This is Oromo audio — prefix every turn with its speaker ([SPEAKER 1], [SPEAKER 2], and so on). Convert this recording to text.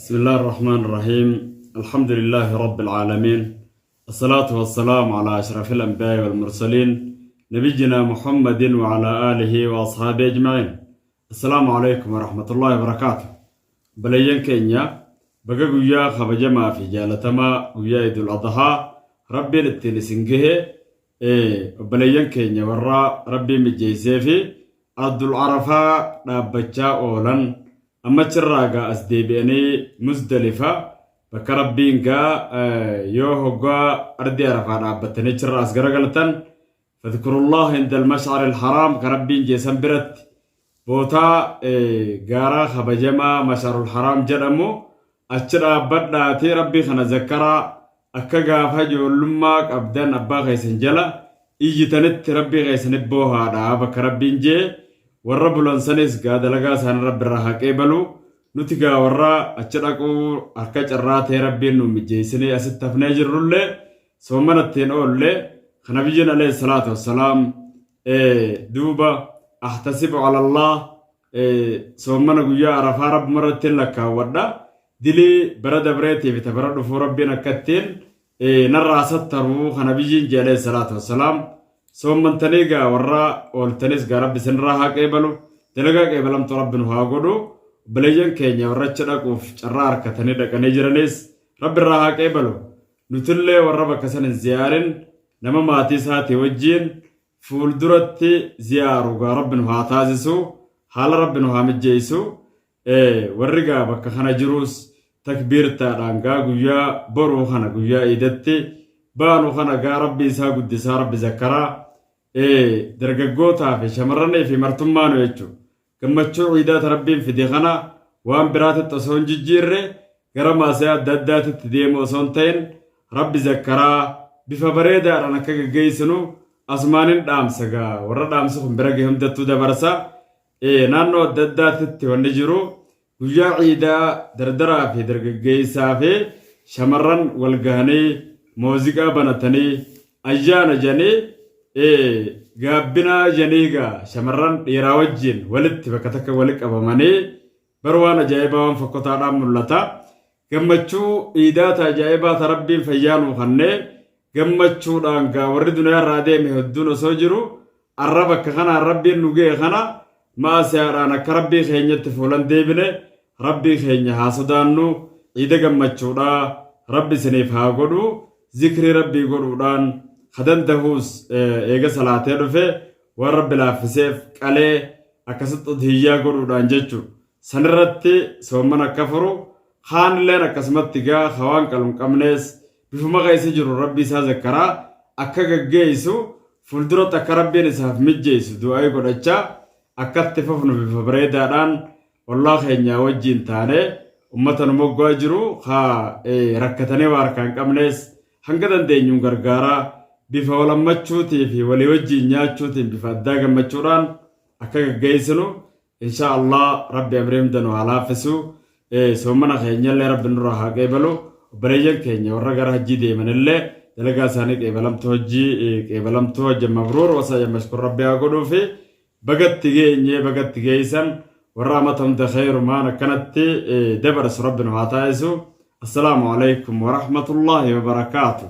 [SPEAKER 1] بسم الله الرحمن الرحيم الحمد لله رب العالمين الصلاة والسلام على أشرف الأنبياء والمرسلين نبينا محمد وعلى آله وأصحابه أجمعين السلام عليكم ورحمة الله وبركاته بليين كينيا بقى قويا خبجما في جالتما قويا عيد الأضحى ربي التنسنجه obboleeyyan keenya warra Rabbiin mijjeessee fi Ardul Arafaa dhaabbachaa oolan amma achirraa gaa as deebi'anii Muzdalifa bakka Rabbiin gaa yoo hoggaa ardii Arafaa dhaabbattanii achirraa as garagaltan fadhkurullaha indal mash'aril haraam ka Rabbiin jeesan biratti bootaa gaaraa kabajamaa Mash'arul Haraam jedhamu achi dhaabbadhaatii Rabbii kana zakkaraa akka gaafa ijoollummaa qabdan abbaa keessan jala iyyitanitti Rabbii keessanitti boohaadha bakka Rabbiin jee warra bulan sanis gaa dalagaa isaanii Rabbi irraa haa qeebalu nuti gaa warra achi dhaquu harka carraa ta'e Rabbiin nu mijjeessinee asitti hafnee jirrullee soomana ittiin oolle ka nabiyyiin alayhi salaatu wassalaam duuba ahtasibu ala Allah soommana guyyaa arafaa rabbuma irratti hin lakkaawwadha dilii bara dabreetii fi ta bara dhufuu rabbiin akka ittiin narraa sattaruu ka nabiyyiin jee alayhi salaatu wassalaam soommantanii gaa warra ooltanis gaa rabbi isinirraa haa qeebalu dalagaa qeebalamtu rabbi nu haa godhu obboleeyyan keenya warra achi dhaquuf carraa harkatanii dhaqanii jiranis rabbi irraa haa qeebalu Nutillee warra bakka san hin ziyaarin nama maatii isaatii wajjiin fuulduratti ziyaaru gaa Rabbi nu haa taasisu haala Rabbi nu haa mijjeessu warri gaa bakka kana jiruus takbiirtaadhaan gaa guyyaa boruu kana guyyaa iidatti baanu kana gaa Rabbi isaa guddisaa Rabbi zakkaraa dargaggootaa fi shamarranii fi martummaanu jechuudha. Gammachuu Iidaa ta Rabbiin fide kana waan biraatitti osoo hin jijjiirre gara maasiyaa adda addaatitti deemu osoo hin ta'in Rabbi zakkaraa bifa bareedaadhaan akka geggeessinu asumaanin dhaamsa gaa warra dhaamsi kun bira gahe hundattuu dabarsa. Naannoo adda addaatitti wanni jiru Guyyaa ciidaa dardaraa fi dargaggeessaa fi shamarran wal gahanii mooziqaa banatanii ayyaana jedhanii gaabbinaa jedhanii egaa shamarran dhiiraa wajjin walitti bakka takka wali qabamanii bar waan ajaa'ibaa waan fokkotaadhaan mul'ata. Gammachuu iidaa ta ajaa'ibaa ta Rabbiin fayyaa nuu kannee gammachuudhaan gaa warri duniyaa irraa deeme hedduun osoo jiru arra bakka kanaan Rabbiin nu ga'e kana ma'asiyaadhaan akka Rabbii keenyatti fuulan deebine Rabbii keenya haa sodaannu ciida gammachuudhaa Rabbi isiniif haa godhu zikrii Rabbii godhuudhaan ka dandahuus eega salaatee dhufe waan Rabbi laaffiseef qalee akkasitti udhiyyaa godhuudhaan jechuudha. Sanirratti soomman akka furu kaanilleen akkasumatti gaa ka waan qalu hin qabnees bifuma keessa jiru Rabbii isaa zakkaraa akka gaggeessu fuulduratti akka Rabbiin isaaf mijjeessu du'aa'ii godhachaa akka itti fufnu bifa bareedaadhaan ollaa keenyaa wajjiin taanee ummata nu moggaa jiru ka rakkatanii waa harkaa hin qabnees hanga dandeenyuun gargaaraa bifa wal hammachuutii fi walii wajjiin nyaachuutiin bifa addaa gammachuudhaan akka gaggeessinu Inshaa Allah Rabbi amrii hunda nu haa laaffisu. Soomana keenyallee Rabbi nurraa haa qeebalu. Obboleeyyan keenya warra gara hajjii deemanillee dalagaa isaanii qeebalamtuu hojii qeebalamtuu hojja mabruur wasa mashkur Rabbi haa godhuufi. Bagatti geenye bagatti geessan warra amata hunda khayrumaan akkanatti dabarsu Rabbi nu haa taasisu. Assalaamu alaikum wa rahmatullahi wa barakaatuh.